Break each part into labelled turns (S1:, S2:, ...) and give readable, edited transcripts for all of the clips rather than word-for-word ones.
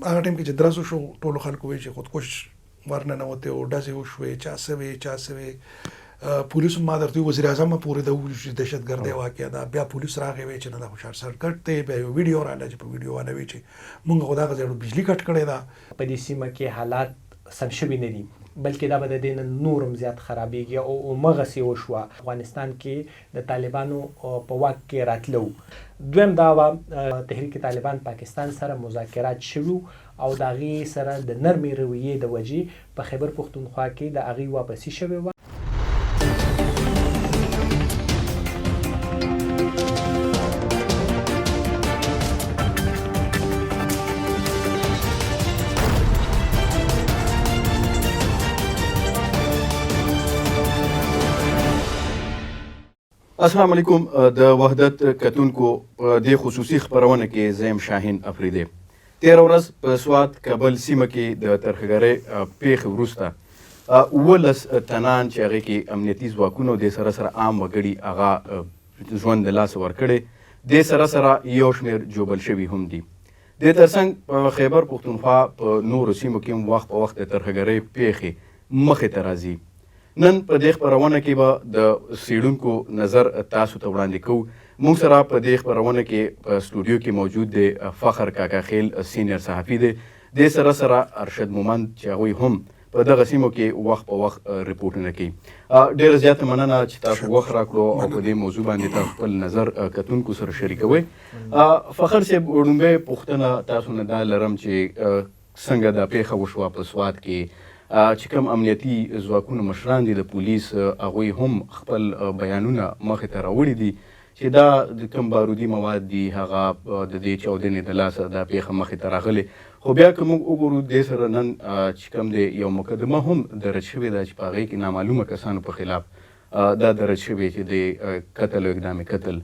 S1: هغه ټایم کې چې درز وشو، ټولو خلکو وی چې خودکش ورننوتی او ډزې وشوې، چا څه وې چا څه وې. پولیسو ما درته وزیر اعظم پورې دا وویل چې دهشتګردۍ واقعه ده. بیا پولیس راغی، وی چې نه، دا خو شارټ سرکټ دی. بیا یو ویډیو راغله چې په ویډیو والا وی چې مونږ خو دغه ځای بجلی کټ کړې ده.
S2: په دې سیمه کې حالات سم شوي نه دي، بلکې دا به د دې نه نور هم زیات خرابېږي او همغسې وشوه. افغانستان کې د طالبانو په واک کې راتلو. دویم دا وه، تحریک طالبان پاکستان سره مذاکرات شوي او د هغې سره د نرمې رویې د وجې په خیبر پښتونخوا کې د هغوی واپسي شوې وه.
S3: السلام علیکم د وحدت کتونکو، په دې خصوصي خپرونه کې زیم شاهین افریدی. تېره ورځ په سوات کابل سیمه کې د ترهګرۍ پېښې وروسته 17 تنان چې هغې کې امنیتي ځواکونو دې سره سره عام وګړي هغه ژوند د لاسه ورکړی، دې سره سره یو شمېر ژوبل شوي هم دي. دې ترڅنګ په خیبر پښتونخوا په نورو سیمو کې هم وخت په وخت د ترهګرۍ پېښې مخې ته راځي. نن په دې خپرونه کې به د څېړونکو نظر تاسو ته وړاندې کوو. موږ سره په دې خپرونه کې په سټوډیو کې موجود دی فخر کاکاخیل، سینیئر صحافي دی، دې سره سره ارشد مومند چې هغوی هم په دغه سیمو کې وخت په وخت رپورټونه کوي. ډیره زیاته مننه چې تاسو وخت راکړو او په دې موضوع باندې تاسو خپل نظر کتونکو سره شریکوئ. فخر صاحب، وړومبۍ پوښتنه تاسو نه دا لرم چې څنګه دا پیښه وشوه په سوات کې، چې کوم امنیتي ځواکونو مشران دي د پولیس، هغوی هم خپل بیانونه مخې ته راوړي دي چې دا د کوم بارودي مواد دي، هغه د دې چاودنې د لاسه دا پیښه مخې ته راغلې. خو بیا که موږ وګورو، دې سره نن چې کوم دی یو مقدمه هم درج شوې ده چې په هغې کې نامعلومه کسانو په خلاف دا درج شوې چې د قتل او اقدام قتل.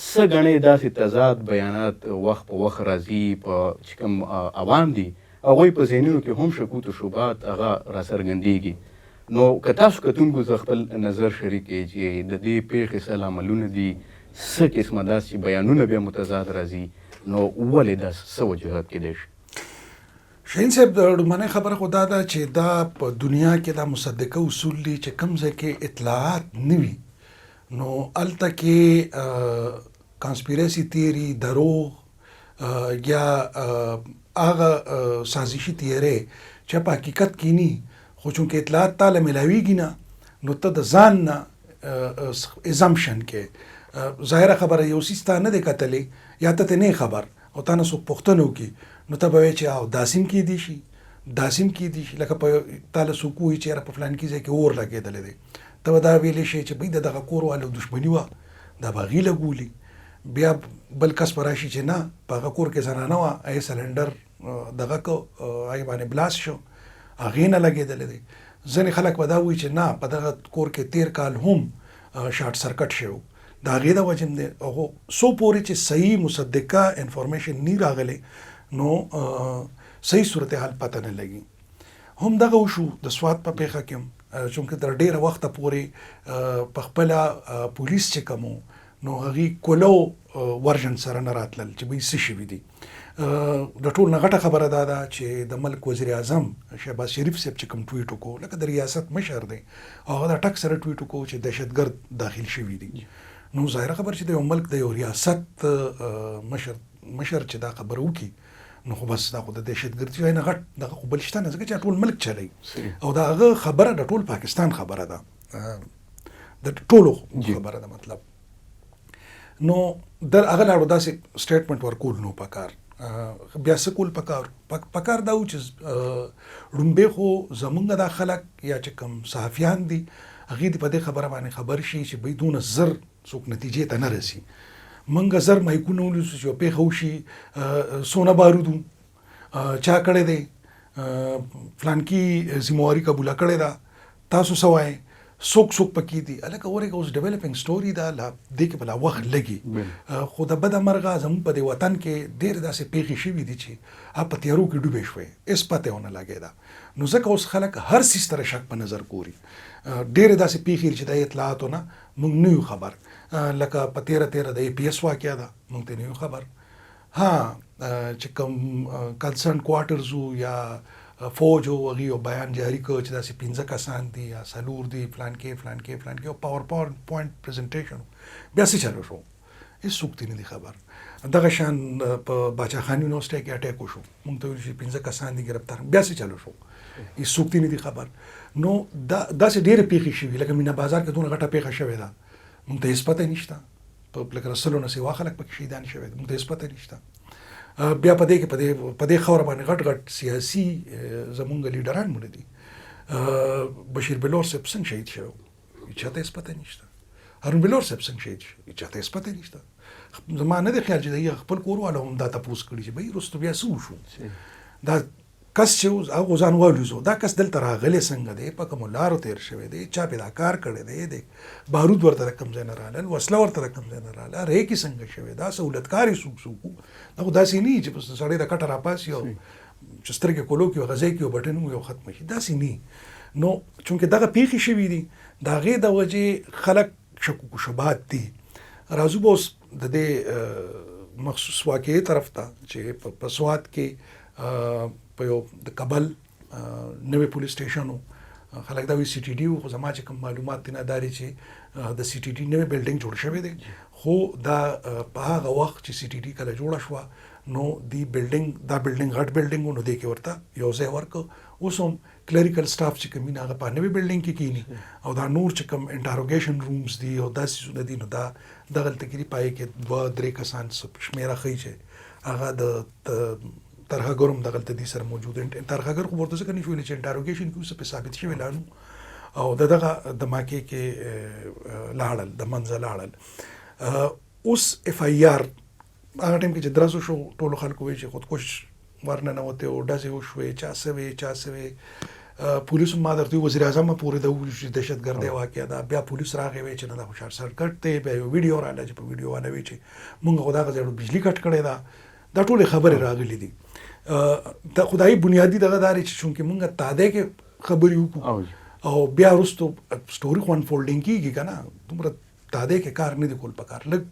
S3: څه ګڼې داسې تضاد بیانات وخت په وخت راځي، په چې کوم عوام دي هغوی په ذهنونو کې هم شکوت او شبهات هغه راڅرګندېږي. نو که تاسو کتونکو ته خپل نظر شریک کړئ چې د دې پېښې څه لاملونه دي، څه قسمه داسې بیانونه بیا متضاد راځي، نو ولې دا څه وجوهات کېدای شي؟
S1: شاهین صاحب، د ړومبنۍ خبره خو دا ده چې دا په دنیا کې دا مصدقه اصول دي چې کوم ځای کې اطلاعات نه وي، نو هلته کې کانسپیرسي تیوري، دروغ یا هغه سازشي تیوري چې په حقیقت کې ني، خو چونکه اطلاعات تاله ملاویږي نه، نو ته د ځان نه ازمپشن کې. ظاهره خبره، یو څیز تا نه دی کتلی یا ته نه خبر او تا نه څوک پوښتنه وکړي، نو ته به وایې چې او داسې هم کېدی شي، داسې هم کېدی شي. لکه په تا له څوک ووایي چې یاره په فلانکي ځای کې اور لګېدلی دی، ته به دا ویلی شې چې بھئی د دغه کور والو دښمني وه، دا به هغوی لګولي. بیا بل کس به راشي چې نه، په هغه کور کې زنانه وه، هغې سلنډر دغه کو، هغې باندې بلاس شو، هغې نه لګېدلی دی. ځینې خلک به دا وایي چې نه، په دغه کور کې تیر کال هم شارټ سرکټ شوی، د هغې د وجې هم دی. هغو څو پورې چې صحیح مصدقه انفارمیشن نی راغلی، نو صحیح صورتحال پته نه لګي. هم دغه وشو د سوات په پیښه کې هم، چونکه تر ډیره وخته پورې په خپله پولیس چې کوم، نو هغوی کولو ورژن سره نه راتلل چې بھئی څه شوي دي. د ټول نه غټه خبره دا ده چې د ملک وزیر اعظم شهباز شریف صاحب چې کوم ټویټ وکړو، لکه د ریاست مشر دی، او هغه د ټک سره ټویټ وکړو چې دهشتګرد داخل شوي دي، نو ظاهره خبر چې د یو ملک د یو ریاست مشر چې دا خبره وکړي، نو خو بس دا خو د دهشتګردي نه غټ دغه خو بل شته نه، ځکه چې ټول ملک چلی او دا هغه خبره د ټول پاکستان خبره ده، د ټولو خبره ده مطلب. نو د هغه لاړو داسې سټیټمنټ ورکول نو پکار بیا څه کول پکار؟ پکار دا و چې ړومبی خو زمونږ دا خلک یا چې کوم صحافیان دي، هغوی دې په دې خبره باندې خبر شي چې بھئی دونه زر څوک نتیجې ته نه رسي. مونږ زر مایکونه ونیسو چې یوه پېښه وشي، څونه بارود چا کړی دی، فلانکي ذمهواري قبوله کړې ده، تاسو څه وایئ، څوک څوک پکې دي. هلکه ورېږه، اوس ډیولپینګ سټوري ده، لا دې کې به لا وخت لګي. خو د بده مرغه زموږ په دې وطن کې ډېرې داسې پېښې شوې دي چې هغه په تیارو کې ډوبې شوې، هېڅ پته یې ونه لګېده. نو ځکه اوس خلک هر څیز ته شک په نظر ګوري. ډېرې داسې پېښې چې د اطلاعاتو نه موږ نه یو خبر، لکه په تېره تېره د ای پي اس واقعه ده، موږ ته نه یو خبر. ها چې کوم کنسرن کوارټرز یا فوج وو، هغې یو بیان جاري کړ چې داسې 5 کسان دي یا 4 دي، فلان کې فلان کې فلان کې، او پاور پوینټ پریزنټیشن. بیا څه چلو شو، هېڅ څوک ترې نه دي خبر. دغه شان په باچا خان یونیورسټۍ کې اټیک وشو، مونږ ته ویل چې 5 کسان دي ګرفتار، بیا څه چلو شو، هېڅ څوک ترې نه دي خبر. نو دا داسې ډېرې پېښې شوي، لکه مینا بازار کې دونه غټه پېښه شوې ده، مونږ ته هېڅ پته نشته، په لکه 100 نه سوا خلک پکې شهیدان شوي دي، مونږ ته هېڅ پته نشته. بیا په دې کې په دې خاوره باندې غټ غټ سیاسي زمونږ لیډران مړه دي. بشیر بلور صاحب څنګه شهید شوی، چاته هېڅ پته نشته. هارون بلور صاحب څنګه شهید شو، چاته هېڅ پته نشته. زما نه دی خیال چې د هغه خپل کور والو هم دا تپوس کړي چې بھئی وروسته بیا څه وشو، دا کس چې هغه ځان والوزو، دا کس دلته راغلی څنګه دی، په کومو لارو تېر شوی دی، چا پې دا کار کړی دی، دی بارود ورته د کوم ځای نه رالل، وسله ورته د کوم ځای نه راله، ریکې څنګه شوې ده، سهولتکار یې څوک څوک وو. دا خو داسې نه چې بس سړی د کټه راپاسي او چې سترګې کولو کې هغه ځای کې یو بټن وي او ختمه شي، داسې نه. نو چونکې دغه پېښې شوې دي، د هغې د وجې خلک شکوک و شبهات دي. راځو به اوس د دې مخصوص واقعې طرف ته چې په سوات کې په یو د کابل نوی پولیس سټیشن و، خلک دا وایي سی ټي ډي و، خو زما چې کوم معلومات دي نه دا دي چې د سی ټي ډي نوی بلډینګ جوړ شوی دی، خو دا په هغه وخت چې سی ټي ډي کله جوړه شوه نو دی بلډینګ، دا بلډینګ غټ بلډینګ و، نو دې کې ورته یو ځای ورکړ. اوس هم کلریکل سټاف چې کوم هغه په نوي بلډینګ کې کینی او دا نور چې کوم انټاروګیشن رومز دي او داسې څیزونه دي، نو دا دغلته کې دي. پای کې 2-3 کسان شمېره ښیي چې هغه د ترهګر هم دغلته دي سره موجود. ترهګر خو ورته ځکه نه شو ویلی چې انټاروګیشن کې اوس پرې ثابت شوی لا نو، او د دغه دماکې کې لاړل، د منځه لاړل. اوس اف آی آر هغه ټایم کې چې درز وشو، ټولو خلکو ویل چې خودکش ورننوتی و، ډزې وشوې، چا څه وې چا څه وې. پولیس هم ما درته وویل، وزیراعظم پورې دا وویل چې دهشتګردۍ واقعه ده. بیا پولیس راغی وی چې نه دا خو شارټ سرکټ دی. بیا یو ویډیو راغله چې په ویډیو والا وی چې مونږ خو دغه ځای بجلي کټ کړې ده. دا ټولې خبرې راغلي دي. د خدای بنیادي دغه دا دی چې چونکې مونږ تاده کې خبرې وکړو او بیا وروسته سټوري خو انفولډینګ کېږي که نه، دومره تاده کې کار نه دی کول پکار. لږ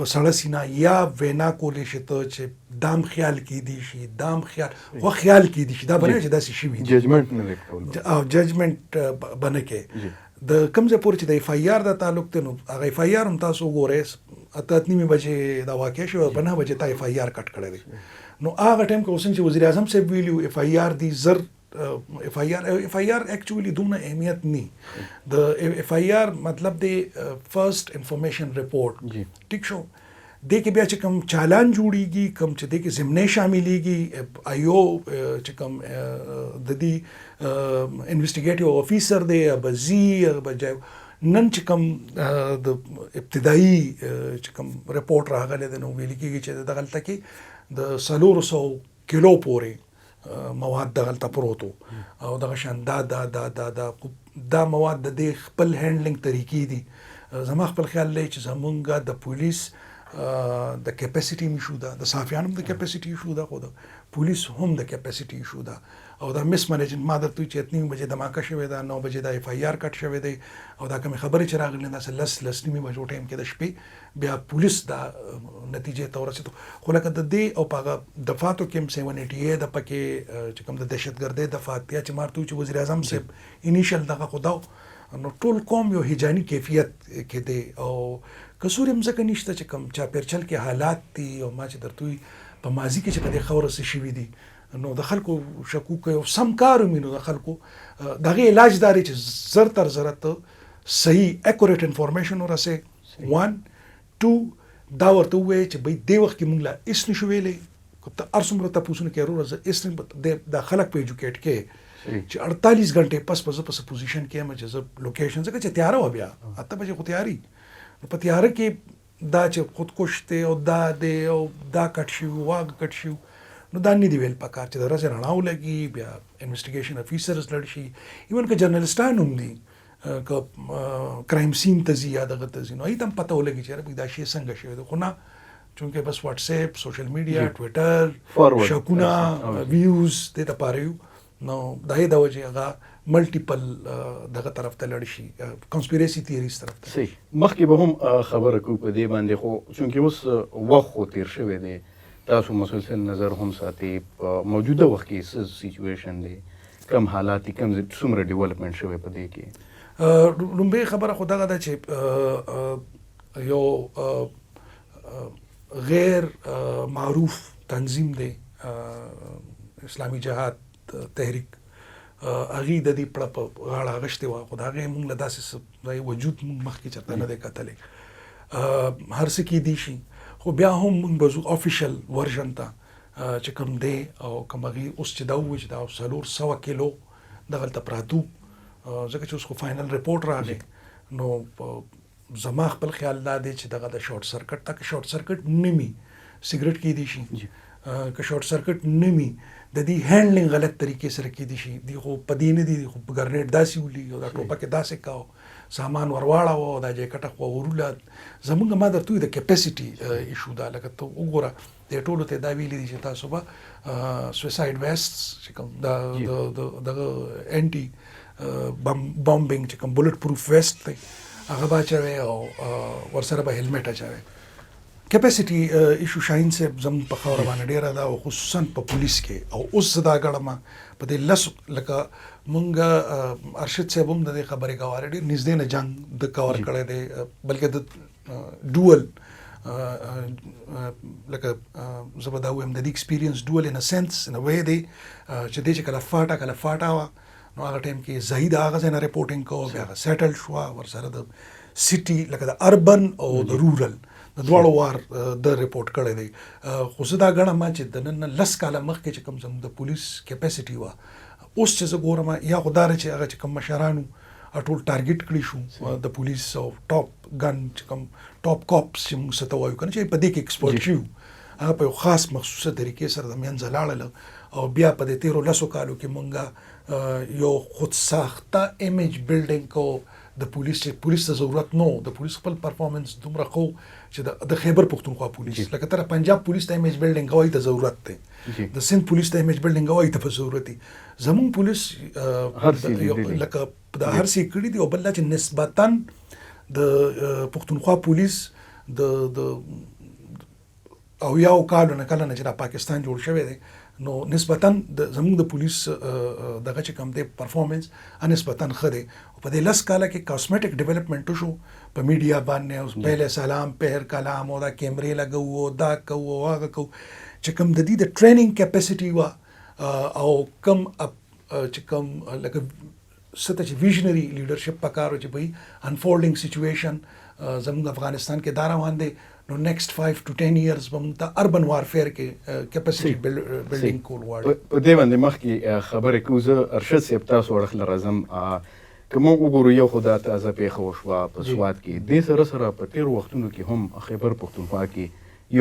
S1: په سړه سینه یا وینا کولی شي ته چې دام خیال کېدی شي، دام خیال خو خیال کېدی شي، دا به نه چې داسې شوي دي.
S3: ججمنټ نه دی کول
S1: او ججمنټ به نه کوې. د کوم ځای پورې چې د اف آی آر د تعلق دی، نو هغه اف آی آر هم تاسو وګورئ، 8:30 بجې دا واقع شوه، په 9 بجې تا اف آی آر کټ کړی دی. نو هغه ټایم کې اوس چې وزیراعظم صاحب ویلي وو اف آی آر دی زر اف آی آر، اف آی آر اکچولی دومره اهمیت نی. د اف آی آر مطلب دی فرست انفارمیشن رپورټ، ټیک شو. دې کې بیا چې کوم چالان جوړیږي، کوم چې دې کې ضمنې شاملېږي، ایو چې کوم د دې انویسټیګیټیو افیسر دی، به ځي، هغه به جای. نن چې کوم د ابتدایي چې کوم رپورټ راغلی دی، نو ویل کېږي چې دغلته کې د 400 کیلو پورې مواد دغلته پروت وو، او دغه شان دا دا دا دا دا دا مواد د دې خپل هینډلینګ طریقې دي. زما خپل خیال دی چې زمونږ د پولیس د کیپاسټي ایشو ده، د صحافیانو هم د کیپاسټي ایشو ده، خو د پولیس هم د کیپاسټي ایشو ده. او دا مس منیجمنټ ما درته وویل چې 8:30 بجې دماکه شوې ده، 9 بجې دا اف آی آر کټ شوی دی، او دا کومې خبرې چې راغلې داسې 10:30 بجو ټایم کې د شپې بیا پولیس دا نتیجې ته ورسېدو. خو لکه د دې او په هغه دفعاتو کې هم 788 ده پکې چې کوم د دهشتګردۍ دفعات یا چې ما ورته وویل چې وزیراعظم صاحب انیشل دغه خو دا و، نو ټول قوم یو هیجاني کیفیت کې دی، او قصور هم ځکه نشته چې کوم چاپېرچل کې حالات دي. او ما چې درته وویل په ماضي کې چې په دې خاوره څه شوي دي، نو د خلکو شکوک یو سم کار ومي، نو د خلکو د هغې علاج دا دی چې زر تر زره ته صحیح اکوریټ انفارمیشن ورسې. 1 2 دا ورته ووایې چې بھئی دې وخت کې مونږ لا هېڅ نشو ویلی، که ته هر څومره تپوسونه کوې وروره زه هېڅ نه دا خلک په ایجوکیټ کې چې 48 غنټې پس به زه په څه پوزیشن کې یم چې زه لوکیشن، ځکه چې تیاره وه، بیا 8 بجې خو تیاري، نو په تیاره کې دا چې خودکش دی او دا دی او دا کټ شوي وو هغه کټ شوي، نو دا نه دی ویل پکار چې د ورځې رڼا ولګي، بیا انویسټیګیشن افیسرز لړ شي، ایون که جرنلسټان هم دي که کرایم سین ته ځي یا دغه ته ځي، نو هغوی ته هم پته ولګي چې یاره دا شی څنګه شوی دی. خو نه، چونکه بس واتس اپ، سوشل میډیا، ټویټر، شکونه، ویوز دې ته پاره یو، نو د هغې د وجې هغه ملټیپل دغه طرف ته لړ شي، کنسپیریسي تیوریز طرف ته.
S3: صحیح، مخکې به هم خبره کوو په دې باندې، خو چونکې اوس وخت خو تېر شوی دی، تاسو مسلسل نظر هم ساتئ، په موجوده وخت کې څه سیچویشن دی، کوم حالات دي، کوم څومره ډیولپمنټ شوی په دې کې؟
S1: لومبۍ خبره خو دغه ده چې یو غیر معروف تنظیم دی اسلامي جهاد تحریک، هغې د دې پړه په غاړه اخیستې وه، خو د هغې مونږ له داسې څه وجود مونږ مخکې چېرته نه دی کتلی. هر څه کېدی شي، خو بیا هم مونږ به ځو افیشل ورژن ته چې کوم دی او کوم هغې اوس چې دا ووایي چې دا 400 کیلو دغلته پراتو، ځکه چې اوس خو فاینل رپورټ راغی. نو زما خپل خیال دا دی چې دغه د شارټ سرکټ ته که شارټ سرکټ نه وي، سګرټ کېدی شي، که شارټ سرکټ نه وي، د دې هینډلینګ غلط طریقې سره کېدی شي. دی خو په دې نه دي، خو په ګرنیټ داسې ولي او دا ټوپک یې داسې کاو، سامان ورواړاوه او دا جیکټه خو وروله. زمونږ ما درته وویل د کیپاسیټي ایشو ده. لکه ته وګوره، دې ټولو ته دا ویلي دي چې تاسو به سویساید ویسټ چې کوم دغه انټي بامبینګ چې کوم بولټ پروف ویسټ دی هغه به اچوي او ورسره به هیلمټ اچوي. کیپاسیټي ایشو شاهین صاحب زموږ په خاوره باندې ډېره ده، او خصوصا په پولیس کې. او اوس زه دا ګڼم په دې لس لکه مونږ ارشد صاحب هم د دې خبرې ګواه دی، ډېر نږدې نه جنګ د کور کړی دی، بلکې د ډول لکه زه به دا ووایم د دې ایکسپیرینس ډول ان سنس ان وی دی چې دی چې کله فاټا کله فاټا وه، نو هغه ټایم کې ځایي د هغه ځای نه رپورټینګ کوو، بیا هغه سیټل شوه ورسره د سیټي لکه د اربن او د رورل د دواړو وار د رپورټ کړی دی. خو زه دا ګڼم چې د نن نه 10 کاله مخکې چې کوم زموږ د پولیس کیپاسیټي وه، اوس چې زه ګورم یا خو دا چې هغه چې کوم مشرانو ټول ټارګټ کړی شو د پولیس او ټاپ ګن چې کوم ټاپ کاپس چې موږ څه ته وایو کنه چې په دې کې ایکسپرټ شو، هغه په یو خاص مخصوصه طریقې سره د منځه لاړل. او بیا په دې تیرو 10 کالو کې مونږ یو خود ساخته ایمیج بلډینګ کو د پولیس، چې پولیس ته ضرورت نو د پولیس خپل پرفارمنس دومره ښه چې د خیبر پښتونخوا پولیس لکه تر پنجاب پولیس ته ایمیج بلډینګ کوي ته ضرورت دی، د سند پولیس ته ایمیج بلډینګ کوي ته په ضرورت دی. زمون پولیس لکه د هر څه کړی دی. او بل چې نسبتاً د پښتونخوا پولیس د او یو کالو نه کله نه چې دا پاکستان جوړ شوی دی، نو نسبتاً د زموږ د پولیس دغه چې کوم دی پرفارمنس نسبتاً ښه دی. او په دې 10 کاله کې کاسمیټک ډیولپمنټ وشو په میډیا باندې، او پهله سلام پهر کلام او دا کیمرې لګوو او دا کوو او هغه کوو، چې کوم د دې د ټریننګ کیپاسیټي وه او کوم چې کوم لکه څه ته چې ویژنري لیډرشپ پکار و چې بھئی انفولډینګ سچویشن زموږ افغانستان کې دا روان دی، نو نیکسټ 5 ټو 10 ایئرز به موږ ته اربن وارفیر کې کیپاسیټي بلډینګ کول غواړي.
S3: په دې باندې مخکې خبرې کوو. زه ارشد صاحب تاسو اړخ له راځم. که موږ وګورو یو خو دا تازه پېښه وشوه په سوات کې، دې سره سره په تېرو وختونو کې هم خیبر پښتونخوا کې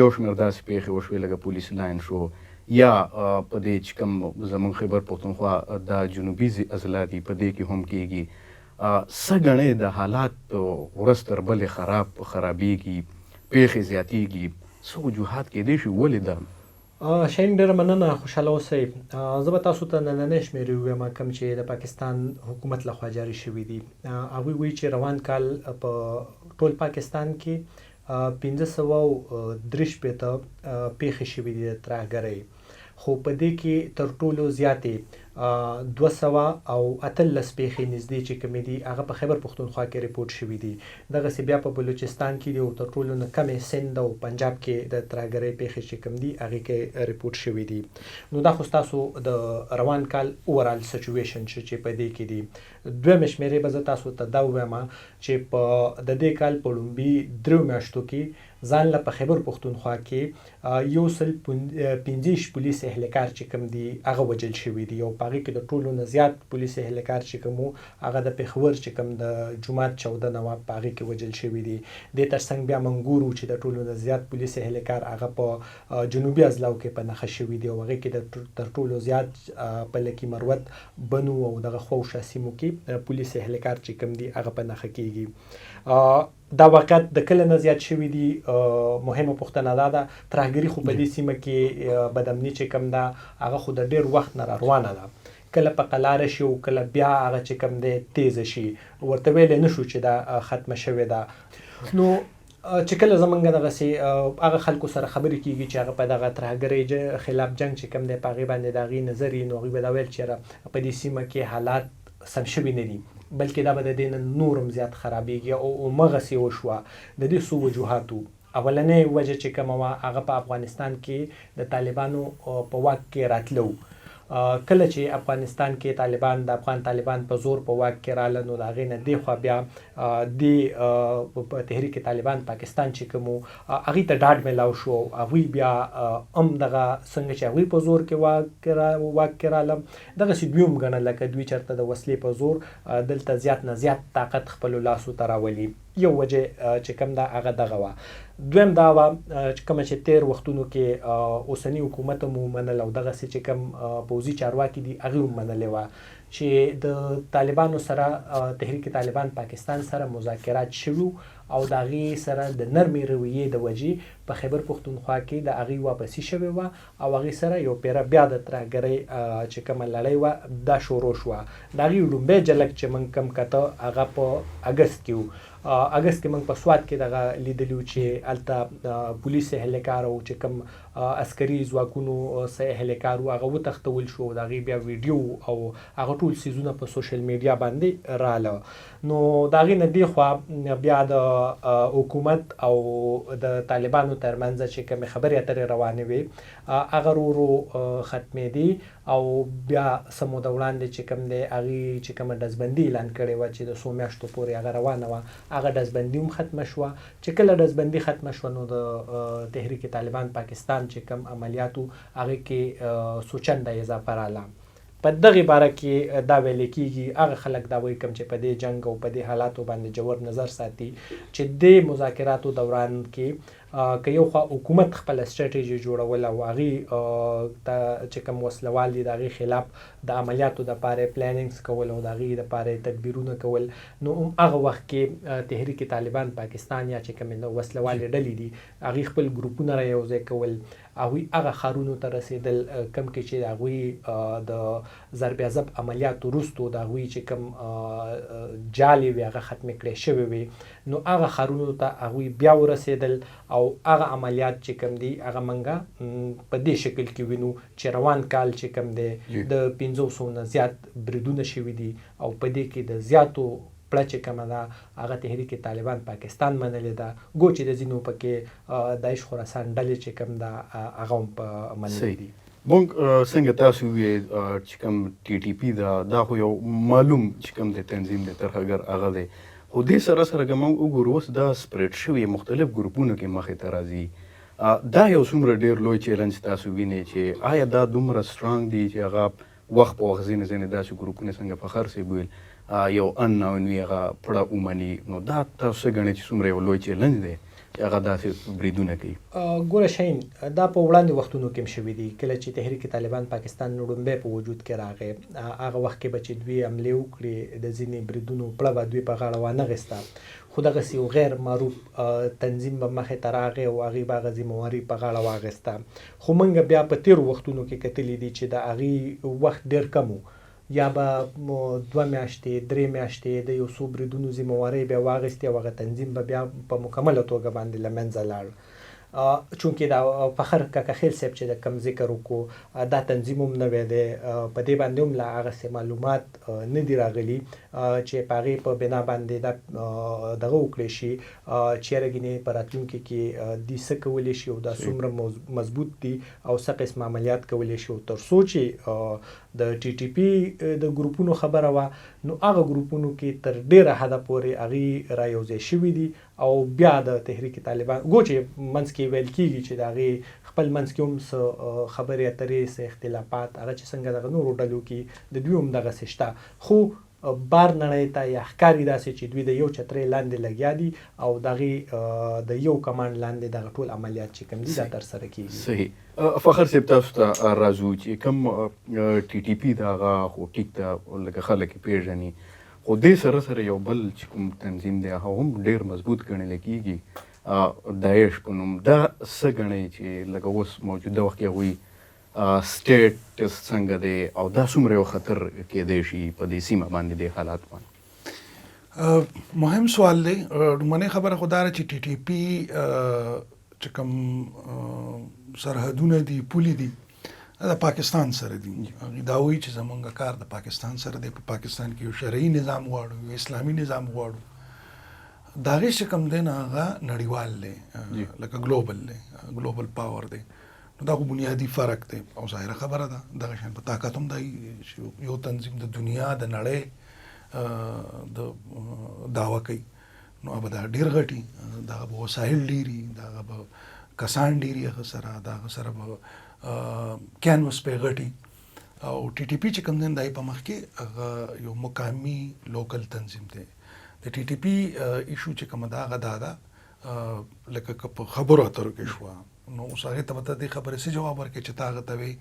S3: یو شمېر داسې پېښې وشوې لکه پولیس لاین شو، یا په دې چې کوم زموږ خیبر پښتونخوا دا جنوبي اضلاع دي په دې کې هم کېږي. څه ګڼئ د حالات ورځ تر بلې خرابېږي، پېښې زیاتېږي، څه وجوهات کېدای شي ولې دا؟
S2: شاهین ډېره مننه، خوشحاله اوسئ. زه به تاسو ته نننۍ شمېرې ووایم کوم چې د پاکستان حکومت لخوا جاري شوي دي. هغوی وایي چې روان کال په ټول پاکستان کې 563 پېښې شوي دي د ترهګرۍ، خو په دې کې تر ټولو زیاتې 218 پېښې نږدې چې کومې دي هغه په خیبر پښتونخوا کې رپورټ شوي دي. دغسې بیا په بلوچستان کې دي، او تر ټولو نه کمې سند او پنجاب کې د ترهګرۍ پېښې چې کوم دي هغې کې رپورټ شوي دي. نو دا خو ستاسو د روان کال اوورال سچویشن چې په دې کې دي. دویمې شمېرې به زه تاسو ته دا ووایم چې په د دې کال په لومبي 3 میاشتو کې ځان له په خیبر پښتونخوا کې 125 پولیس اهلکار چې کوم دي هغه وژل شوي دي، او په هغې کې د ټولو نه زیات پولیس اهلکار چې کوم وو هغه د پېښور چې کوم د جومات چاودنه وه په هغې کې وژل شوي دي. دې ترڅنګ بیا موږ ګورو چې د ټولو نه زیات پولیس اهلکار هغه په جنوبي اضلاعو کې په نښه شوي دي، او هغې کې د تر ټولو زیات په لکي مروت، بنو او دغه خواوشا سیمو کې پولیس اهلکار چې کوم دي هغه په نښه کیږي. دا واقعیت د کله نه زیات شوي دي؟ مهمه پوښتنه دا ده. ترهګري خو په دې سیمه کې بدامني چې کوم ده هغه خو د ډېر وخت نه را روانه ده، کله په قلاره شي او کله بیا هغه چې کوم دی تیزه شي، ورته ویلی نه شو چې دا ختمه شوې ده. نو چې کله زمونږ دغسې هغه خلکو سره خبرې کیږي چې هغه په دغه ترهګرۍ خلاف جنګ چې کوم دی په هغې باندې د هغې نظر وي، نو هغوی به دا ویل چې یاره په دې سیمه کې حالات سم شوي نه دي، بلکې دا به د دې نه نور هم زیات خرابیږي او همغسې وشوه. د دې څو وجوهات وو. اولنۍ وجه چې کومه وه هغه په افغانستان کې د طالبانو په واک کې راتله وو. کله چې افغانستان کې طالبان د افغان طالبان په زور په واک کې راله، نو د هغې نه دې خوا بیا دې تحریک طالبان پاکستان چې کوم وو هغوی ته ډاډ میلاو شو او هغوی بیا هم دغه څنګه چې هغوی په زور کې واک کې راله دغسې دوی هم ګڼله که دوی چېرته د وسلې په زور دلته زیات نه زیات طاقت خپلو لاسو ته راولي. یو وجه چې کوم ده هغه دغه وه. دویم دا وه چې کومه چې تیر وختونو کې اوسني حکومت هم ومنل او دغسې چې کوم پوځي چارواکي دي هغوی هم منلې وه چې د طالبانو سره تحریک طالبان پاکستان سره مذاکرات شوي او د هغې سره د نرمې رویې د وجې په خیبر پښتونخوا کې د هغوی واپسي شوې وه او هغې سره یو پیره بیا د ترهګرۍ چې کومه لړۍ وه دا شروع شوه. د هغې ړومبی جلک چې موږ کوم کته هغه په اګست کې وو. اګست کې موږ په سوات کې دغه لیدلی وو چې هلته پولیس اهلکار او چې کوم عسکري ځواکونو څه اهلکار وو هغه وتښتول شو او د هغې بیا ویډیو او هغه ټول څیزونه په سوشل میډیا باندې راله. نو د هغې نه دې خوا بیا د حکومت او د طالبانو ترمنځ چې کومې خبرې اترې روانې وې هغه ورو ورو ختمېدې او بیا څه موده وړاندې چې کوم دی هغې چې کومه ډزبندي اعلان کړې وه چې د څو میاشتو پورې هغه روانه وه، هغه ډزبندي هم ختمه شوه. چې کله ډزبندي ختمه شوه نو د تحریک طالبان پاکستان چې کوم عملیات وو هغې کې څو چنده اضافه راله. په دغې باره کې دا ویل کیږي، هغه خلک دا وایي کوم چې په دې جنګ او په دې حالاتو باندې ژور نظر ساتي چې دې مذاکراتو دوران کې که یو خوا حکومت خپله سټراټیژي جوړوله او هغې ته چې کوم وسلوال دي د هغې خلاف د عملیاتو دپاره پلانینګز کول او د هغې دپاره تدبیرونه کول، نو هم هغه وخت کې تحریک طالبان پاکستان یا چې کومې وسلوالې ډلې دي هغې خپل ګروپونه را یوځای کول، هغوی هغه ښارونو ته رسېدل کوم کې چې د هغوی د ضرب عضب عملیات وروسته د هغوی چې کوم جالې وې هغه ختمې کړې شوې وې، نو هغه ښارونو ته هغوی بیا ورسېدل او هغه عملیات چې کوم دي هغه موږ په دې شکل کې وینو چې روان کال چې کوم دی د 500 نه زیات بریدونه شوي دي او په دې کې د زیاتو پړه چې کومه ده هغه تحریک طالبان پاکستان منلې ده، ګو چې د ځینو پکې داعش خراسان ډلې چې کوم ده هغه هم په منلې دي.
S3: مونږ څنګه تاسو وی چې کوم ټي ټي پي ده دا خو یو معلوم چې کوم دی تنظیم دی ترهګر هغه دی، خو دې سره سره که موږ وګورو اوس دا سپریډ شوي مختلف ګروپونو کې مخې ته راځي، دا یو څومره ډېر لوی چیلنج تاسو وینئ چې آیا دا دومره سترانګ دي چې هغه وخت په وخت ځینې ځینې داسې ګروپونه څنګه فخر صاحب وویل یو ان ناون وي هغه پړه ومني، نو دا تاسو څه ګڼئ چې څومره یو لوی چیلنج دی چې هغه داسې بریدونه کوي؟
S2: ګوره شاهین، دا په وړاندې وختونو کې هم شوي دي. کله چې تحریک طالبان پاکستان ړومبی په وجود کې راغی هغه وخت کې به چې دوی حملې وکړې د ځینې بریدونو پړه به دوی په غاړه وانه غیسته، خو دغسې یو غیر معروف تنظیم به مخې ته راغی او هغې به هغه ذمه واري په غاړه واخیسته. خو موږ بیا په تېرو وختونو کې کتلي دي چې د هغې وخت ډېر کم و، یا به 2 میاشتې 3 میاشتې د یو څو بریدونو ذمه وارۍ بیا واخیستې او هغه تنظیم به بیا په مکمله توګه باندې له منځه لاړ. چونکې دا فخر کاکاخیل صاحب چې د کم ذکر وکړو دا تنظیم هم نوی دی، په دې باندې هم لا هغسې معلومات نه دي راغلي چې په هغې په بنا باندې دا دغه وکړی شي چې یاره ګینې په راتلونکي کې دوی څه کولی شي او دا څومره مضبوط دي او څه قسم عملیات کولی شي. او تر څو چې د ټي ټي پي د ګروپونو خبره وه نو هغه ګروپونو کې تر ډېره حده پورې هغوی را یوځای شوي دي او بیا د تحریک طالبان ګو چې منځ کې ویل کېږي چې د هغې خپل منځ کې هم څه خبرې اترې څه اختلافات هغه چې څنګه دغه نورو ډلو کې د دوی هم دغسې شته، خو بار نړۍ ته یا ښکاري داسې چې دوی د یو چترۍ لاندې لګیا دي او د هغې د یو کمانډ لاندې دغه ټول عملیات چې کوم دي دا ترسره کېږي.
S3: صحیح. فخر صاحب تاسو ته راځو چې کوم ټي ټي پي د هغه خو ټیک ده لکه خلک یې پېژني، خو دې سره سره یو بل چې کوم تنظیم دی هغه هم ډېر مضبوط ګڼل کېږي داعش په نوم، دا څه ګڼئ چې لکه اوس موجوده وخت کې هغوی سټیټس څنګه دی او دا څومره یو خطر کېدای شي په دې سیمه باندې دې حالات باندې؟
S1: مهم سوال دی. لومړنۍ خبره خو دا ده چې ټي ټي پي چې کوم سرحدونه دي، پولې دي، د پاکستان سره دي. هغوی دا وایي چې زمونږ کار د پاکستان سره دی، په پاکستان کې یو شرعي نظام غواړو، یو اسلامي نظام غواړو. د هغې چې کوم دی نه هغه نړیوال دی، لکه ګلوبل دی، ګلوبل پاور دی. نو دا خو بنیادي فرق دی او ظاهره خبره ده دغه شان په طاقت هم دی چې یو تنظیم د دنیا د نړۍ د دعوه کوي، نو هغه به دا ډېر غټي، دغه به وسایل ډېري، دغه به کسان ډېري هغه سره، دغه سره به کینوس پې غټي. او ټي ټي پي چې کوم دی د هغې په مخ کې هغه یو مقامي لوکل تنظیم دی. د ټي ټي پي ایشو چې کومه ده هغه دا ده، لکه که په خبرو اترو کې شوه نو اوس هغې ته به ته دې خبرې څه جواب ورکړې چې تا هغه ته وې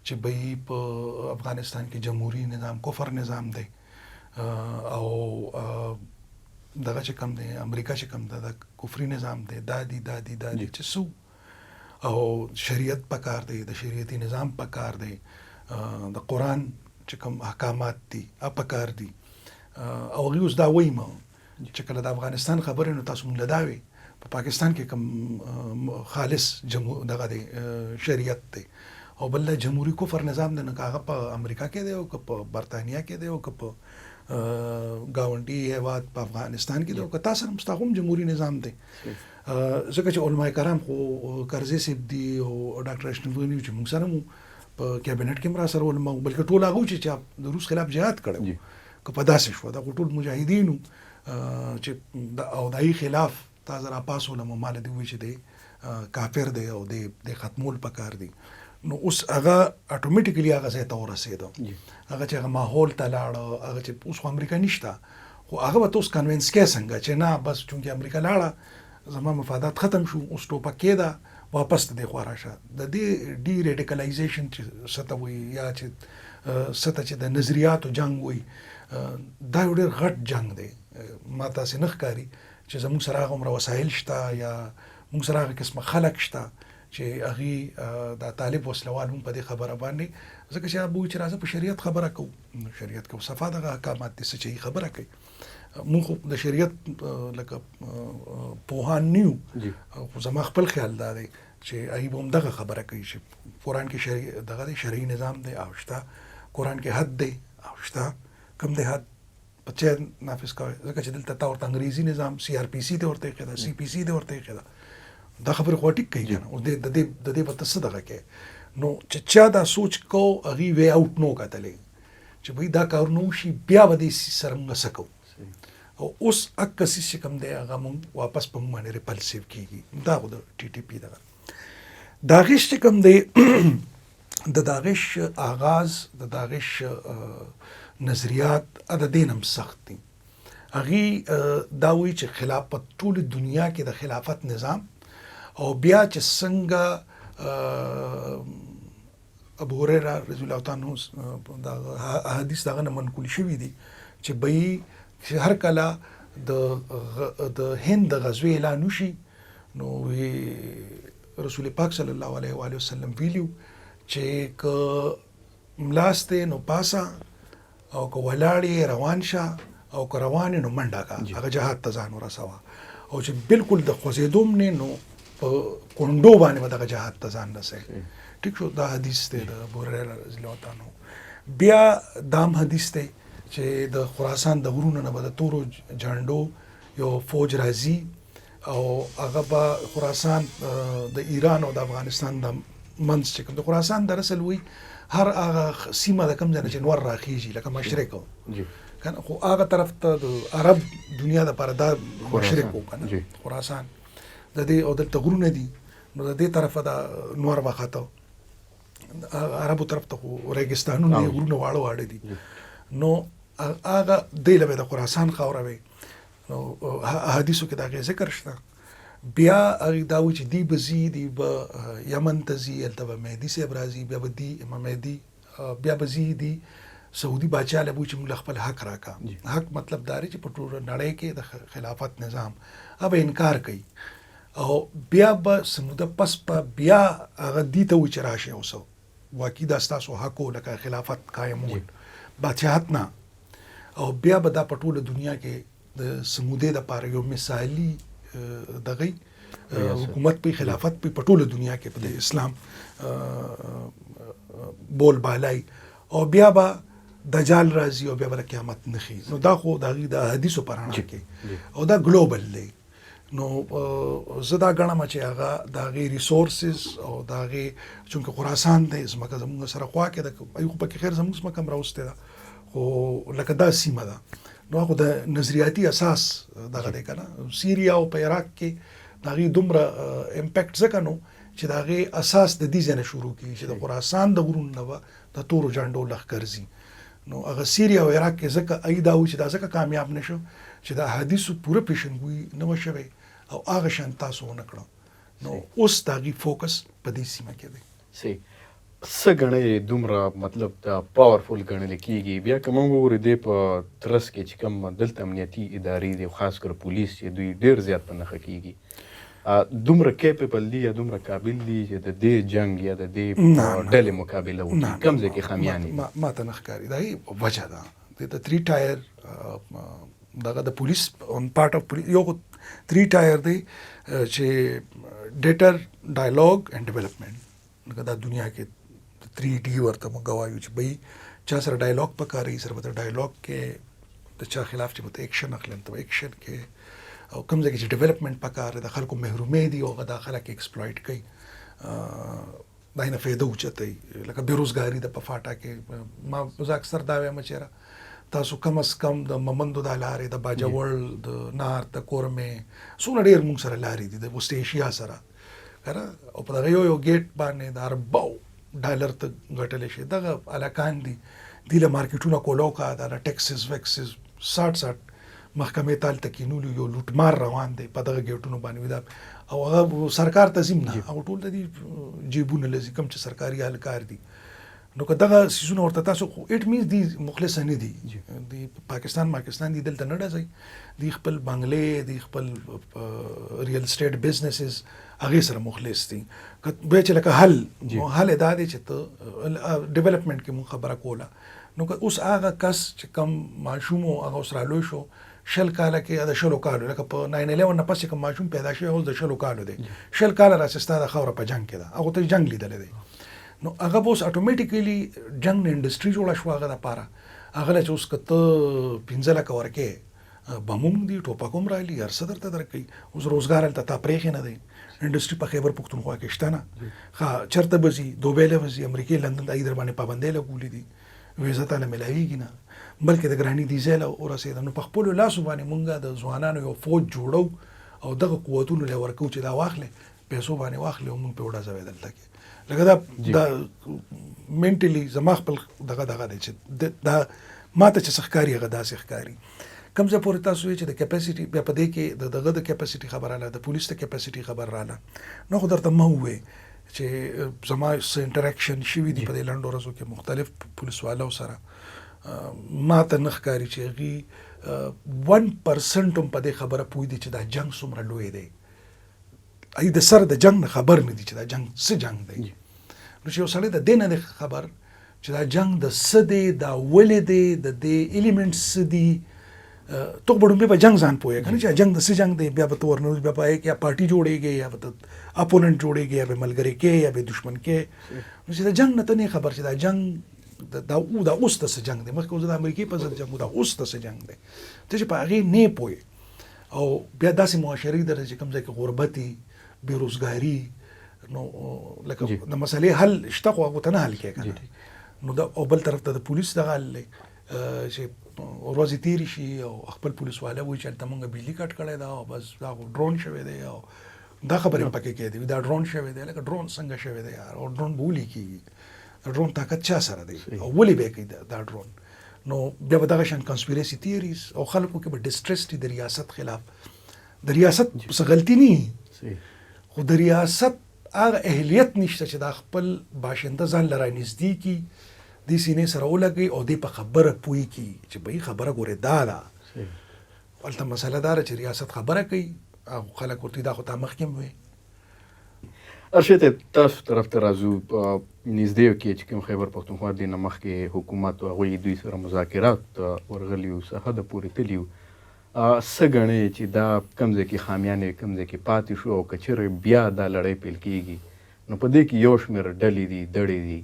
S1: چې بهي په افغانستان کې جمهوري نظام کفر نظام دی او دغه چې کوم دی امریکا چې کوم ده دا کفري نظام دی، دا دی دا دی دا دی چې څه او شریعت پکار دی، د شریعتي نظام پکار دی، د قرآن چې کوم احکامات دي هغه پکار دي. او هغوی اوس دا وایي ما چې کله د افغانستان خبرې نو تاسو مونږ له دا وي په پاکستان کې کوم خالص دغه دی شریعت دی او بل د جمهوري کفر نظام دی، نو که هغه په امریکا کې دی او که په برتانیا کې دی او که په ګاونډي هیواد په افغانستان کې دی او که تاسو هم ستا هم جمهوري نظام دی. ځکه چې علما کرام خو کرزی صاحب دي او ډاکټر اشرف غني چې موږ سره مو په کابینټ کې هم را سره علما، بلکې ټول هغه چې چا د روس خلاف جهاد کړی که په داسې شوه دا خو ټول مجاهدین چې او د هغې خلاف تازه راپاڅولم او ما له دې وویل چې دی کافر دی او دی ختمول پکار دی. نو اوس هغه اتوماتیکلی هغه ځای ته ورسېده، هغه چې هغه ماحول ته لاړ، هغه چې اوس خو امریکا نشته، خو هغه به ته اوس کنوینس کې څنګه چې نه بس چونکې امریکا لاړه زما مفادات ختم شو، اوس ټوپک کېده واپس ته دې خوا راشه. د دې ډي ریډیکلایزیشن چې څه ته وایي یا چې څه ته چې د نظریاتو جنګ وایي، دا یو ډېر غټ جنګ دی. ما ته هسې نه ښکاري چې زموږ سره هغه عمره وسایل شته یا موږ سره هغه قسمه خلک شته چې هغوی دا طالب وسلوال هم په دې خبره باندې، ځکه چې هغه به وایي چې راځه په شریعت خبره کوو، نو شریعت کې صفا دغه احکامات دي څه چې یې خبره کوي. موږ خو د شریعت لکه پوهان نه یو، خو زما خپل خیال دا دی چې هغوی به هم دغه خبره کوي چې قرآن کې دغه دی شرعي نظام دی او شته، قرآن کې حد دی او شته، کوم دی حد په چا نافذ کوي؟ ځکه چې دلته تا ورته انګریزي نظام سي آر پي سي دی ورته ایښی ده، سي پي سي دی ورته ایښی ده، دا خبرې خو ټیک کوي که نه. اوس د دې به ته څه دغه کوې؟ نو چې چا دا سوچ کو هغوی وی اوټ نو کتلی چې بھئی دا کارونه وشي بیا به دې څیز سره موږ څه کوو. او اوس اکه څیز چې کوم دی هغه موږ واپس په موږ باندې ریپلسیو کېږي. دا خو د ټي ټي پي دغه داعش چې کوم دی، د داعش آغاز، د داعش نظریات د دې نه هم سخت دي. هغوی دا وایي چې خلافت ټوله دنیا کې د خلافت نظام، او بیا چې څنګه ابو هريره رضی الله تعالی عنه دا احادیث دغه نه منقول شوي دي چې به چې هر کله د هند د غزوې اعلان وشي نو رسول پاک صلی الله علیه و آله وسلم ویلیو چې که ملاستې نو پاسه، او که ولاړ یې روان شه، او که روان یې نو منډه کا، هغه جهاد ته ځان ورسوه، او چې بالکل د خوځېدو هم نه نو په کونډو باندې به دغه جهاد ته ځان رسوي. ټیک شو، دا حدیث دی د ابو هريره رضی الله تعالی عنه. بیا دام حدیث دی چې د خراسان د غرونو نه به د تورو جنډو یو فوج راځي او هغه به خراسان د ایران او د افغانستان د منځ چې کوم د خراسان در اصل وي هر هغه سیمه د کوم ځای نه چې نور راخیږي لکه مشرق کنه، خو هغه طرف ته د عرب دنیا د پاره دا مشرق و کنه خراسان د دې، او دلته غرونه دي نو د دې طرفه دا نور وخته عربو طرف ته خو ریګستانونه دي، غرونه واړه واړه دي، نو هغه دی له د خراسان خاوره وي. نو احادیثو کې د هغې ذکر شته. بیا هغې دا وایي چې دی به ځي، دی به یمن ته ځي، هلته به مهدي صاحب راځي، بیا به دی امام مهدي، بیا به ځي دی سعودي باچا له به وایي چې موږ له خپل حق راکړه. حق مطلب دا دی چې په ټوله نړۍ کې د خلافت نظام هغه به انکار کوي، او بیا به څه موده پس به بیا هغه دی ته وایي چې راشئ اوس واقعي دا ستاسو حق و لکه خلافت قایمول بادشاهت نه، او بیا به دا په ټوله دنیا کې د څه مودې دپاره یو مثالي دغه حکومت په خلافت په ټوله دنیا کې په اسلام بول بالای، او بیا به دجال راځي او بیا به قیامت نخي. نو دا خو د هغې د احادیثو په رڼا کې او دا ګلوبل دی. نو زه دا ګڼم چې هغه د هغې ریسورسز او د هغې چونکه خراسان دی، ځمکه زموږ سره خوا کې ده، ایو خو پکې خیر زموږ ځمکه هم راوستې ده، خو لکه دا سیمه ده، نو هغه د نظریاتي اساس دغه دی که نه. سیریا او په عراق کې د هغې دومره امپیکټ ځکه نو چې د هغې اساس د دې ځای نه شروع کېږي چې د خراسان د غرونو نه به د تورو جنډو لښکر ځي. نو هغه سیریا او عراق کې ځکه ای دا و چې دا ځکه کامیاب نه شو چې د احادیثو پوره پیشنګویي نه وه شوې او هغه شان تاسو ونه کړه. نو اوس د هغې فوکس په دې سیمه کې دی.
S3: صحیح، څه ګڼئ دومره مطلب دا پاورفول ګڼل کېږي؟ بیا که موږ وګورو دې په ترڅ کې چې کوم دلته امنیتي ادارې دي، خاص کر پولیس، چې دوی ډېر زیات په نښه کېږي، دومره کیپیبل دي یا دومره قابل دي چې د دې جنګ یا د دې ډلې مقابله وکړي؟ کوم ځای کې خامیانې دي؟
S1: ما ته نه ښکاري. دا یې وجه ده د تری ټایر دغه د پولیس اون پارټ اف پولیس، یو خو تری ټایر دی چې ډیټر، ډایلاګ اینډ ډیولپمنټ. لکه دا دنیا کې 3 ډي ورته موږ وایو چې بھئی چا سره ډایلاګ پکاري، سره به ډایلاګ کې، د چا خلاف چې به اکشن اخلي ته اکشن کې، او کوم ځای کې چې ډیولپمنټ پکار دی، د خلکو محرومې دي او هغه دا خلک ایکسپلویټ کوي، دا نه فایده اوچتوي، لکه بېروزګاري ده په فاټا کې. ما زه اکثر دا وایم چې یاره تاسو کم از کم د ممندو د لارې، د باجوړ، د نار، د کورمې، څومره ډېر موږ سره لارې دي د وسط ایشیا سره که نه، او په دغه یو یو ګیټ باندې د ارباو ډالر ته ګټلی شي. دغه هلکان دي، دوی له مارکیټونه کولو کا، دا د ټیکسز ویکسز ساټ ساټ محکمې ته هلته کېنولو، یو لوټمار روان دی په دغه ګیټونو باندې دا، او هغه سرکار ته ځي نه، هغه ټول د دې جیبونه لځي کوم چې سرکاري اهلکار دي. نو که دغه څیزونه ورته تاسو خو اټ مینز دی مخلص نه دي، دی پاکستان پاکستان دی دلته نه ډزي، دی خپل بنگلې، دی خپل ریل اسټیټ بزنسز هغې سره مخلص دي. که بیا چې لکه حل، نو حل دا دی چې ته ډیولپمنټ کې مونږ خبره کوله. نو که اوس هغه کس چې کوم ماشوم و هغه اوس رالوی شو 20 کاله کې، د 20 کالو لکه په 9/11 نه پس چې کوم ماشوم پیدا شوی اوس د 20 کالو دی، 20 کاله راسې ستا د خاوره په جنګ کې ده، هغه ته جنګ لیدلی دی، نو هغه به اوس اتوماتیکلی جنګ نه انډستری جوړه شوه هغه دپاره. هغه له چې اوس که ته 5 لکه ورکې، بم هم دي، ټوپک هم رالي، هر څه درته درکوي. اوس روزګار هلته تا پرېښی نه دی، انډستری په خیبر پښتونخوا کې شته نه، ښه چېرته به ځي؟ دوبۍ له به ځي، امریکې، لندن ته، هغوی در باندې پابندۍ لګولي دي، ویزه تا له ملاویږي نه، بلکې د ګراني دیزل ورسېده. نو په خپلو لاسو باندې مونږ د ځوانانو یو فوج جوړو او دغه قوتونو له ورکوو چې دا واخلې، پیسو باندې واخلې او مونږ پرې وډزوي دلته کې. لکه دا دا منټلی زما خپل دغه دغه دی چې دا ما ته چې څه ښکاري هغه داسې ښکاري. کوم ځای پورې تاسو وایئ چې د کیپاسټي، بیا په دې کې د دغه د کیپاسټي خبره راله، د پولیس د کیپاسټي خبره راله، نو خو درته ما ووایي چې زما څه انټراکشن شوي دي په دې لنډو ورځو کې مختلف پولیس والو سره، ما ته نه ښکاري چې هغوی 1% هم په دې خبره پوه دي چې دا جنګ څومره لوی دی. هغوی د سر د جنګ نه خبر نه دي چې دا جنګ څه جنګ دی. نو چې یو سړی د دې نه دی خبر چې دا جنګ د څه دی، دا ولې دی، د دې ایلیمنټس څه دي، ته خو به ړومبی په جنګ ځان پوهې که نه چې جنګ د څه جنګ دی، بیا به ته ورنه بیا په هغې کې یا پارټي جوړېږې، یا به ته اپوننټ جوړېږې، یا به ملګری کې، یا به دښمن کې. نو چې د جنګ نه ته نه خبر چې دا جنګ دا دا اوس د څه جنګ دی، مخکې اوس د امریکې په ضد جنګ و، دا اوس د څه جنګ دی، ته چې په هغې نه پوهې. او بیا داسې معاشرې درته چې کوم ځای کې غربت وي، بېروزګاري، نو لکه د مسئلې حل شته خو هغو ته نه حل کېږي که نه. نو دا او بل طرف ته د پولیس دغه حل دی چې ورځې تېرې شي او خپل پولیس والا وایي چې هلته مونږ بجلي کټ کړې ده او بس دا خو ډرون شوی دی، او دا خبرې هم پکې کېدې، دا ډرون شوی دی. لکه ډرون څنګه شوی دی یار، او ډرون به ولې کېږي؟ د ډرون طاقت چا سره دی او ولې به یې کوي دا ډرون؟ نو بیا به دغه شان کنسپیریسي تیوریز او خلکو کې به ډیسټریسټ د ریاست خلاف. د ریاست څه غلطي نه، خو د ریاست هغه اهلیت نشته چې دا خپل باشنده ځان له رانږدې کړي، دې سینې سره ولګوي او دې په خبره پوه کړي چې بهي خبره ګورې دا ده. هلته مسله دا ده چې ریاست خبره کوي، هغه خلک ورته دا خو تا مخکې هم وې.
S3: ارشد تاسو طرف ته راځو. په نږدې کې چې کوم خیبر پښتونخوا دې نه مخکې حکومت او هغوی دوی سره مذاکرات ته ورغلي وو، څه حده پورې تللي وو، څه ګڼئ چې دا کوم ځای کې خامیانې کوم ځای کې پاتې شو او که چېرې بیا دا لړۍ پیل کېږي نو په دې کې یو شمېر ډلې دي، دړې دي،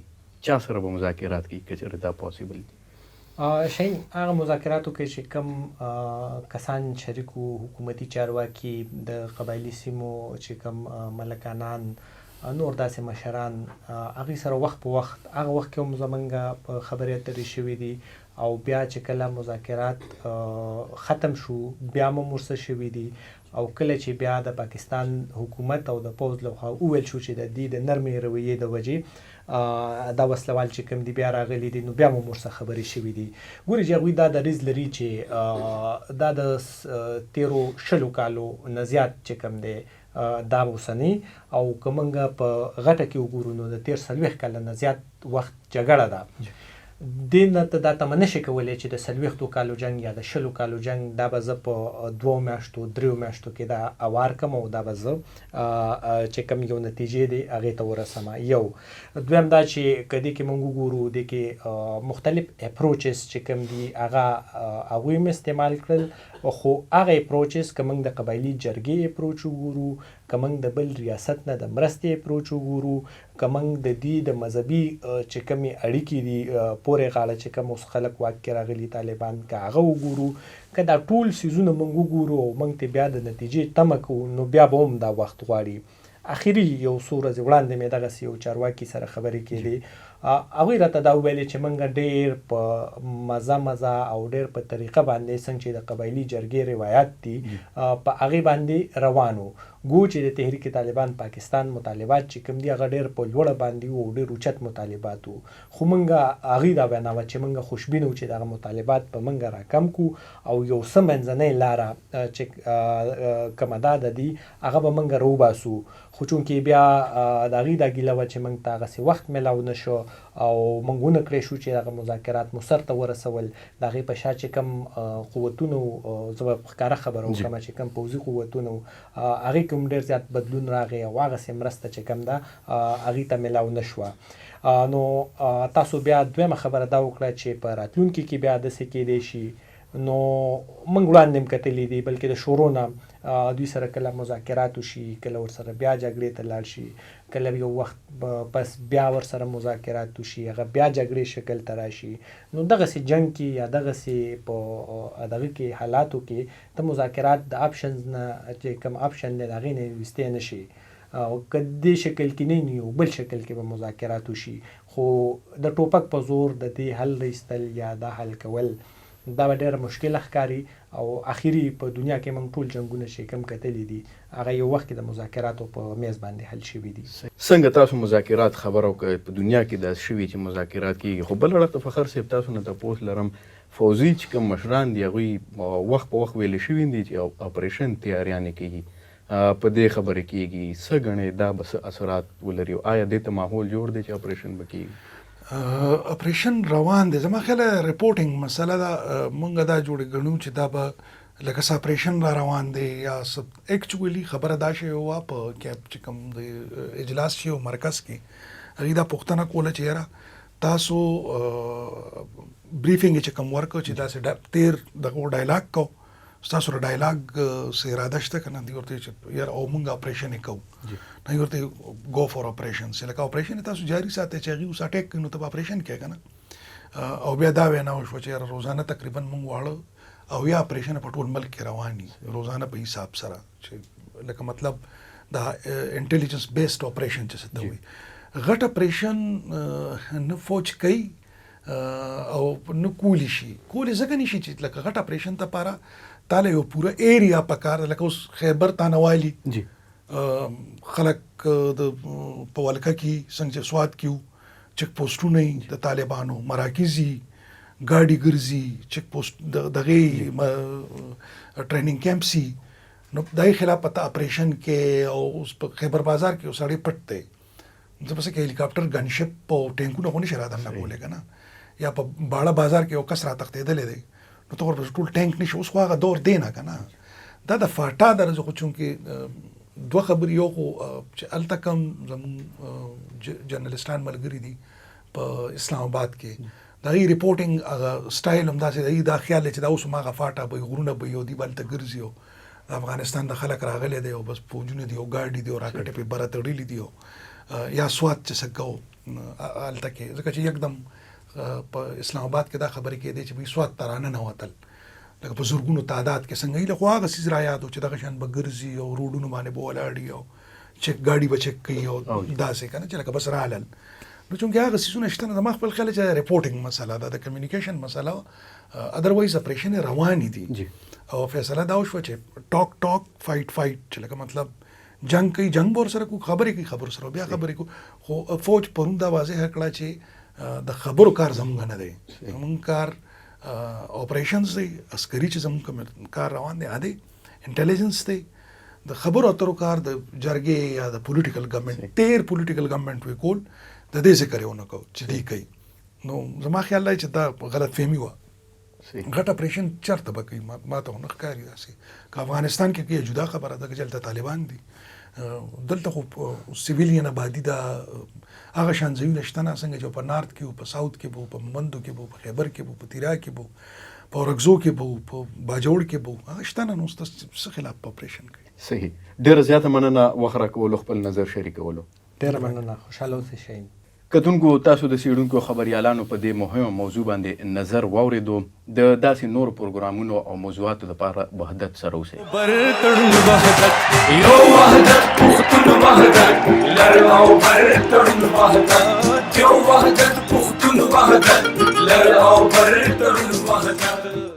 S3: چا سره به مذاکرات کېږي که چېرې دا پاسیبل دي؟
S2: شاهین، هغه مذاکراتو کې چې کوم کسان شریک وو، حکومتي چارواکي، د قبایلي سیمو چې کوم ملکانان، نور داسې مشران، هغوی سره وخت په وخت هغه وخت کې هم زمونږ خبرې اترې شوې دي او بیا چې کله مذاکرات ختم شو بیا هم ورسره شوې دي او کله چې بیا د پاکستان حکومت او د پوځ لخوا وویل شو چې د دوی د نرمې رویې د وجې دا وسلوال چې کوم دي بیا راغلي دي، نو بیا هم ورسره خبرې شوې دي. ګوري چې هغوی دا دریځ لري چې دا د تیرو 20 کالو نه زیات چې کوم دی دا اوسنی، او که موږ په غټه کې وګورو نو د تیر 40 کاله نه زیات وخت جګړه ده. دې نه ته دا تمه نشي کولی چې د 40 کالو جنګ یا د 20 کالو جنګ دا به زه په 2 میاشتو 3 میاشتو کې دا اوار کم او دا به زه چې کوم یو نتیجې دی هغې ته ورسم. یو دویم دا چې که دې کې موږ وګورو دې کې مختلف اپروچز چې کوم دي هغه هغوی هم استعمال کړل، خو هغه اپروچز که موږ د قبایلي جرګې اپروچ وګورو، که موږ د بل ریاست نه د مرستې اپروچ وګورو، که موږ د دې د مذهبي چې کومې اړیکې دي پورې غاړه چې کوم اوس خلک واک کې راغلي طالبان، که هغه وګورو، که دا ټول څیزونه موږ وګورو او موږ ته بیا د نتیجې تمه کوو نو بیا به هم دا وخت غواړي. اخري یو څو ورځې وړاندې مې دغسې یو چارواکي سره خبرې کېدې، هغوی راته دا وویلې چې موږ ډېر په مزه مزه او ډېر په طریقه باندې څنګه چې د قبایلي جرګې روایت دي په هغې باندې روان وو. ګو چې د تحریک طالبان پاکستان مطالبات چې کوم دي هغه ډېر په لوړه باندې وو او ډېر اوچت مطالبات وو، خو موږ هغوی دا وینا وه چې موږ خوشبین وو چې دغه مطالبات به موږ راکم کړو او یو څه منځنۍ لاره چې کومه ده د دې هغه به موږ راوباسو. خو چونکې بیا د هغوی دا ګیله وه چې موږ ته هغسې وخت میلاو نه شو او موږ ونه کړی شو چې دغه مذاکرات مو سرته ورسول، د هغې په شا چې کوم قوتونه وو، زه به ښکاره خبره وکړم چې کوم پوځي قوتونه وو هغې کې هم ډېر زیات بدلون راغی او هغسې مرسته چې کوم ده هغې ته میلاو نه شوه. نو تاسو بیا دویمه خبره دا وکړه چې په راتلونکي کې بیا داسې کېدی شي، نو موږ وړاندې هم کتلي دي، بلکې د شورو نه دوی سره کله مذاکرات وشي، کله ورسره بیا جګړې ته لاړ شي، کله یو وخت پس بیا ورسره مذاکرات وشي، هغه بیا جګړې شکل ته راشي. نو دغسې جنګ کې یا دغسې په دغه کې حالاتو کې ته مذاکرات د اپشنز نه چې کوم اپشن دی د هغې نه ویستی نه شي، او که دې شکل کې نه نو یو بل شکل کې به مذاکرات وشي، خو د ټوپک په زور د دې حل ایستل یا دا حل کول دا به ډېره مشکله ښکاري. او اخري په دنیا کې موږ ټول جنګونه چې کوم کتلي دي هغه یو وخت کې د مذاکراتو په میز باندې حل شوي دي.
S3: څنګه تاسو مذاکرات خبره وکړئ، په دنیا کې داسې شوي چې مذاکرات کېږي، خو بل اړخ ته فخر صاحب تاسو نه تپوس لرم، فوځي چې کوم مشران دي هغوی وخت په وخت ویل شوي دي چې اپریشن تیاریانې کېږي، په دې خبرې کېږي، څه ګڼئ دا به څه اثرات ولري او آیا دې ته ماحول جوړ دی چې اپریشن به کېږي؟
S1: اپریشن روان دی، زما خیال رپورټینګ مسله ده، مونږ دا جوړ ګڼو چې دا به لکه څه اپریشن را روان دی یا څه. اکچولی خبره دا شوې وه په کیپ چې کوم د اجلاس شي او مرکز کې هغې دا پوښتنه کوله چې یاره تاسو بریفینګ چې کوم ورکړ چې داسې تېر دغه ډایلاګ کو، ستاسو سره ډایلاګ څه اراده شته که نه؟ دوی ورته چې یاره او مونږ اپریشن یې کوو، نه ورته ګو فار اپریشن، چې لکه اپریشن تاسو جاري ساتئ چې هغوی اوس اټیک کوي نو ته به اپریشن کوې که نه؟ او بیا دا وینا وشوه چې یاره روزانه تقریبا مونږ واړه او یا اپریشن په ټول ملک کې روان دي روزانه په حساب سره، چې لکه مطلب دا انټیلیجنس بیسډ اپریشن چې څه ته وایي، غټ اپریشن نه فوج کوي او نه کولی شي، کولی ځکه نه شي چې لکه غټ اپریشن ته پاره تاله یو پوره ایریا پکار ده، لکه اوس خیبر تانوالي خلک د په ولکه کې څنګه چې سوات کې وو چک پوسټونه د طالبانو مراکز یي، ګاډي ګرځي، چک پوسټ دغې ټریننګ کیمپس یي، نو دای خلاف پته اپریشن کې. او اوس په خیبر بازار کې یو سړی پټ دی، زه به څه کې هلیکاپټر ګنشپ او ټانکونه خو نشي رادننه کولی که نه، یا په باړه بازار کې یو کس را تښتېدلی دی نو ته ورپسې ټول ټانک نشي. اوس خو هغه دور دی نه که نه، دا د فاټا د ورځې خو چونکې دوه خبرې، یو خو چې هلته کوم زموږ جرنلسټان ملګري دي په اسلام آباد کې، د هغې رپورټنګ هغه سټایل هم داسې دی، دا خیال دی چې دا اوس هم هغه فاټا به وي، غرونه به وي او دوی به هلته ګرځي او د افغانستان د خلک راغلی دی او بس فوجونه دي او ګاډي دي او راکټې پرې بره تړلي دي او یا سوات چې څه کوو هلته کې، ځکه چې یکدم په اسلام آباد کې دا خبرې کېدې چې دوی سوات ته راننوتل لکه په زرګونو تعداد کې څنګه ایله، خو هغه څیز را یاد و چې دغه شان به ګرځي او روډونو باندې به ولاړي او چک ګاډي به چک کوي او داسې که نه چې لکه بس رالل. نو چونکې هغه څیزونه شته، نو زما خپل خیال چې رپورټینګ مسله ده، د کمیونیکیشن مسله، ادروایز اپریشن روانې دي. او فیصله دا وشوه چې ټاک ټاک فایټ فایټ، چې لکه مطلب جنگ کوي جنگ به ورسره کوو، خبرې کوي خبرو سره بیا خبرې کوو. خو فوج پرون دا واضح کړه چې د خبرو کار زمونږ نه دی، زمونږ کار اپریشنز دی، عسکري چې زمونږ کوم کار روان دی هغه دی، انټیلیجنس دی. د خبرو اترو کار د جرګې یا د پولیټیکل ګورنمنت، تیر پولیټیکل ګورنمنت وی کول، د دې ذکر یې ونه کو چې دی کوي. نو زما خیال دی چې دا غلط فهمي وه. غټ اپریشن چرته به کوي؟ ما ته خو نه ښکاري داسې. که افغانستان کې کوي جدا خبره ده، که چې هلته طالبان دي، دلته خو سیویلین آبادي ده، هغه شان ځایونه شته نه څنګه چې په نارت کې وو، په ساوت کې وو، په مومندو کې وو، په خیبر کې وو، په تیرا کې وو، په اورکزو کې وو، په باجوړ کې وو، هغه شته نه، نو څه خلاف په اپریشن کوي.
S3: صحیح، ډېره زیاته مننه وخت راکولو، خپل نظر شریکولو.
S2: ډېره مننه، خوشحاله اوسئ شاهین.
S3: کتونکو، تاسو د څېړونکو خبریالانو په دې مهمه موضوع باندې نظر واورېدو. د داسې نورو پروګرامونو او موضوعاتو لپاره وحدت سره اوسئ.
S4: بر تړون وحدت، یو وحدت پښتون وحدت، لر او بر تړون وحدت، یو وحدت پښتون وحدت، لر او بر تړون وحدت.